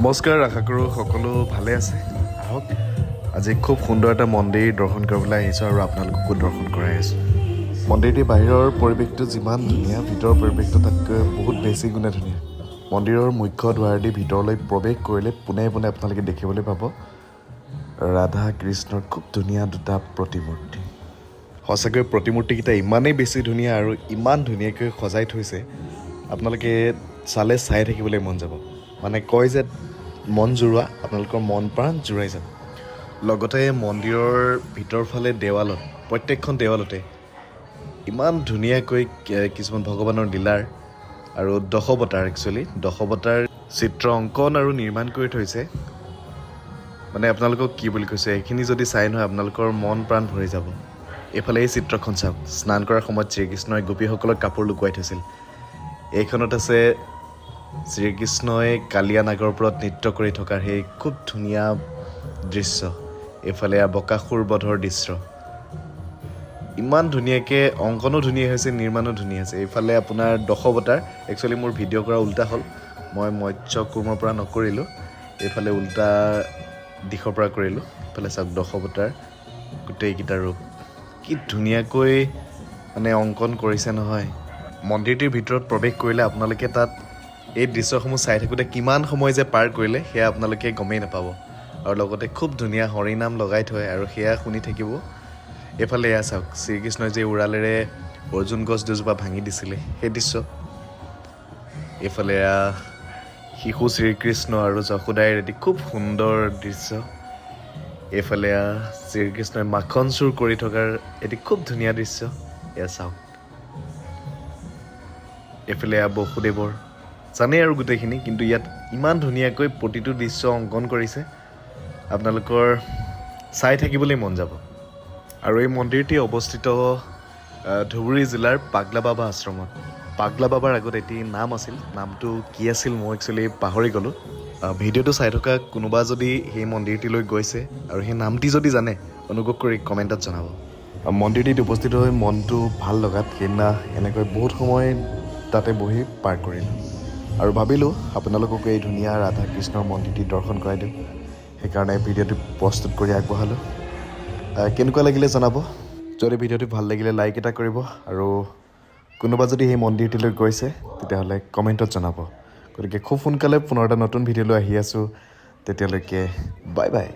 নমস্কাৰ, আশা কৰোঁ সকলো ভালে আছে। আহক, আজি খুব সুন্দৰ এটা মন্দিৰ দৰ্শন কৰিবলৈ আহিছোঁ আৰু আপোনালোককো দৰ্শন কৰাই আছোঁ। মন্দিৰটিৰ বাহিৰৰ পৰিৱেশটো যিমান ধুনীয়া, ভিতৰৰ পৰিৱেশটো তাতকৈ বহুত বেছি গুণে ধুনীয়া। মন্দিৰৰ মুখ্য দুৱাৰ দি ভিতৰলৈ প্ৰৱেশ কৰিলে পোনে পোনে আপোনালোকে দেখিবলৈ পাব ৰাধা কৃষ্ণৰ খুব ধুনীয়া দুটা প্ৰতিমূৰ্তি। সঁচাকৈ প্ৰতিমূৰ্তিকেইটা ইমানেই বেছি ধুনীয়া আৰু ইমান ধুনীয়াকৈ সজাই থৈছে, আপোনালোকে চালে চাই থাকিবলৈ মন যাব। মানে কয় যে মন জোৰোৱা, আপোনালোকৰ মন প্ৰাণ জোৰাই যাব। লগতে মন্দিৰৰ ভিতৰ ফালে দেৱালত, প্ৰত্যেকখন দেৱালতে ইমান ধুনীয়াকৈ কিছুমান ভগৱানৰ লীলাৰ আৰু দশৱতাৰ, একচুৱেলি দশৱতাৰ চিত্ৰ অংকন আৰু নিৰ্মাণ কৰি থৈছে। মানে আপোনালোকক কি বুলি কৈছে, এইখিনি যদি চাই নহয়, আপোনালোকৰ মন প্ৰাণ ভৰি যাব। এইফালে এই চিত্ৰখন চাওক, স্নান কৰাৰ সময়ত শ্ৰীকৃষ্ণই গোপীসকলক কাপোৰ লুকুৱাই থৈছিল। এইখনত আছে শ্ৰীকৃষ্ণই কালিয়া নাগৰ ওপৰত নৃত্য কৰি থকাৰ সেই খুব ধুনীয়া দৃশ্য। এইফালে বকাসুৰ বধৰ দৃশ্য। ইমান ধুনীয়াকৈ অংকনো ধুনীয়া হৈছে, নিৰ্মাণো ধুনীয়া হৈছে। এইফালে আপোনাৰ দশৱতাৰ, একচুৱেলি মোৰ ভিডিঅ' কৰা উল্টা হ'ল, মই মৎস্য কুৰ্মৰ পৰা নকৰিলোঁ, এইফালে উল্টা দিশৰ পৰা কৰিলোঁ। এইফালে চাওক, দশৱতাৰ গোটেইকেইটা ৰূপ কি ধুনীয়াকৈ মানে অংকন কৰিছে নহয়। মন্দিৰটিৰ ভিতৰত প্ৰৱেশ কৰিলে আপোনালোকে তাত এই দৃশ্যসমূহ চাই থাকোঁতে কিমান সময় যে পাৰ কৰিলে, সেয়া আপোনালোকে গমেই নাপাব। আৰু লগতে খুব ধুনীয়া হৰিনাম লগাই থয় আৰু সেয়া শুনি থাকিব। এইফালে এয়া চাওক, শ্ৰীকৃষ্ণই যে উৰালেৰে অৰ্জুন গছ দুজোপা ভাঙি দিছিলে, সেই দৃশ্য। এইফালে এয়া শিশু শ্ৰীকৃষ্ণ আৰু যশোদাইৰ এটি খুব সুন্দৰ দৃশ্য। এইফালে এয়া শ্ৰীকৃষ্ণই মাখন চুৰ কৰি থকাৰ এটি খুব ধুনীয়া দৃশ্য, এয়া চাওক। এইফালে এয়া বসুদেৱৰ, জানেই আৰু গোটেইখিনি, কিন্তু ইয়াত ইমান ধুনীয়াকৈ প্ৰতিটো দৃশ্য অংকন কৰিছে, আপোনালোকৰ চাই থাকিবলৈ মন যাব। আৰু এই মন্দিৰটি অৱস্থিত ধুবুৰী জিলাৰ পাগলা বাবা আশ্ৰমত। পাগলা বাবাৰ আগত এটি নাম আছিল, নামটো কি আছিল মই একচুৱেলি পাহৰি গ'লোঁ। ভিডিঅ'টো চাই থকা কোনোবা যদি সেই মন্দিৰটিলৈ গৈছে আৰু সেই নামটি যদি জানে, অনুগ্ৰহ কৰি কমেণ্টত জনাব। মন্দিৰটিত উপস্থিত হৈ মনটো ভাল লগাত সেইদিনা এনেকৈ বহুত সময় তাতে বহি পাৰ কৰিলোঁ আৰু ভাবিলোঁ আপোনালোককো এই ধুনীয়া ৰাধা কৃষ্ণৰ মন্দিৰটি দৰ্শন কৰাই দিওঁ। সেইকাৰণে ভিডিঅ'টো প্ৰস্তুত কৰি আগবঢ়ালোঁ। কেনেকুৱা লাগিলে জনাব। যদি ভিডিঅ'টো ভাল লাগিলে লাইক এটা কৰিব আৰু কোনোবা যদি সেই মন্দিৰটিলৈ গৈছে, তেতিয়াহ'লে কমেণ্টত জনাব। গতিকে খুব সোনকালে পুনৰ এটা নতুন ভিডিঅ' লৈ আহি আছোঁ। তেতিয়ালৈকে বাই বাই।